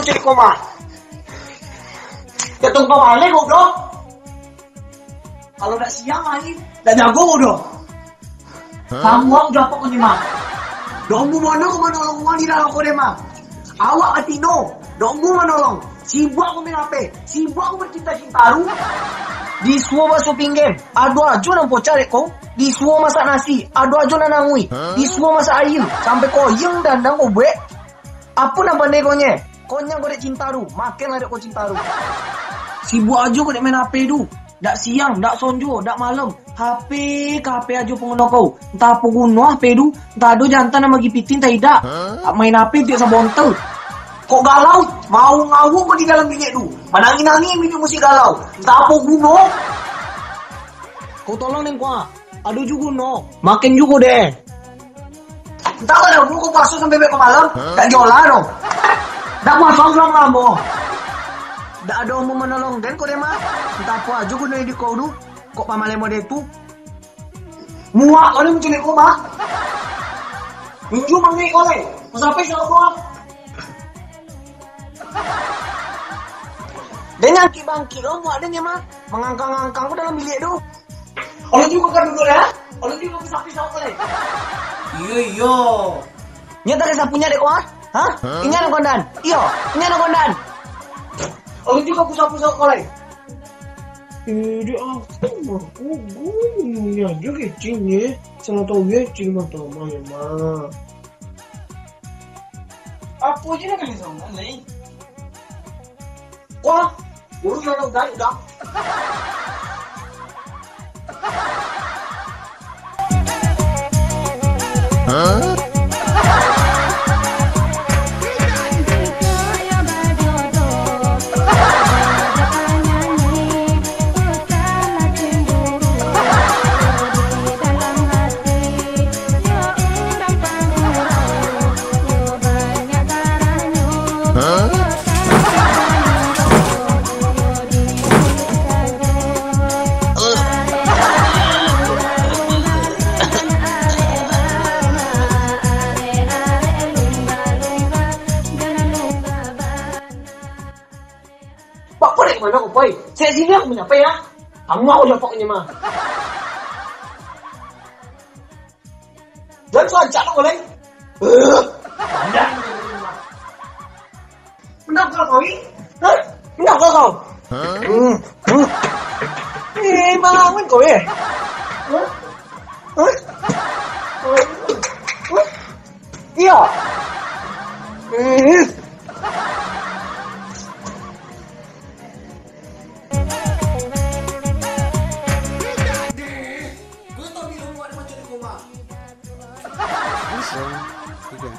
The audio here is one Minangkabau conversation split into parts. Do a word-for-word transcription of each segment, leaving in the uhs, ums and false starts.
Cek ko mah. Ya tunggu balik ko doh. Kalau dak siang lai, dak jago ko doh. Kamu udah apa ko ni mah? Dak umbu mano ko manolong uang di dalam ko deh mah. Awak atino, dak umbu manolong. Sibuk ko main H P, sibuk ko bercinta-cinta tu. Disuo basuo pinggan, ado ajo nan pocah dek ko. Disuo masak nasi, ado ajo nan anguih. Disuo masak aia, sampai koyang dandang ko buek. Apo nan pandai ko nye? Ko nyang ko dek cinta tu, makan lah dek ko cinta tu. Sibuk ajo ko dek main H P tu. Dak siang, dak sonjo, dak malam. H P ka H P ajo panguno ko. Entah apo guno H P tu, entah ado jantan nan bagi pitih, entah idak. Main H P tiok sabonta. Kok galau, mau ngawung ko di dalam bilik tu. Manangih-nangih minum musik galau. Entah apo guno. Ko tolong den ko ah. Ado juo guno. Makan juo deh. Entah lah dah, buko puaso sampai beko malam, dak jola doh. Dak puaso selamo-lamo. Dak ado umbu manolong den ko deh mah. Entah apo ajo guno di ko tu, kok pamalai model tu. Muak ko ni manculik ko mah. Inju mangik ko lai. Ko sampai salah ko. Den ngangkik bangkik lo muak den mah. Mangangkang-ngangkang ko dalam bilik tu. Alun juo ka duduak, ya? Alun juo ka sapi sawak lai. Iyo, iyo. Nyo tadi sapunya dek ko, ha? Ha? Inyo nan kondan. Iyo, inyo nan kondan. Alun juo ka sapi sawak lai. Eh, di aku mah, aku gurunya aja kecilnya. Sama tahu ya, cil mata mah, ya, mah. Apo je nak kena sama, lai? Wah, urus lah dah, dah. Pak, kau dari mana kau, Boy? Saya sini aku menyapa ya. Kamu aku jawab pokoknya mah. Dan so ajak lo, Boy. Eh, pandang. Kenapa kau, Boy? Hah? Kenapa kau? Hmm, hmm. Eh, bangun kau, eh. Hah? Hah? Hah? Iya. Hmm. Tiga.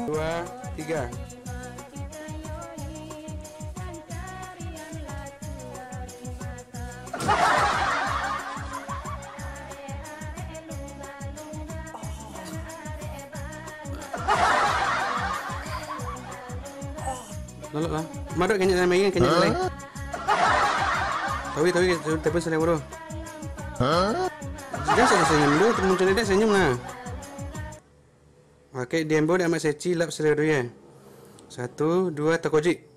Dua, tiga. Lalok lah. Madok kanyang lai, kanyang lai. Tawi, tawi, tapi salah bodoh. Jangan salah senyum dulu, muncul dia senyum lah. Oke, diambil dek Amak Seci lap salah dulu ya. Satu, dua, takojik.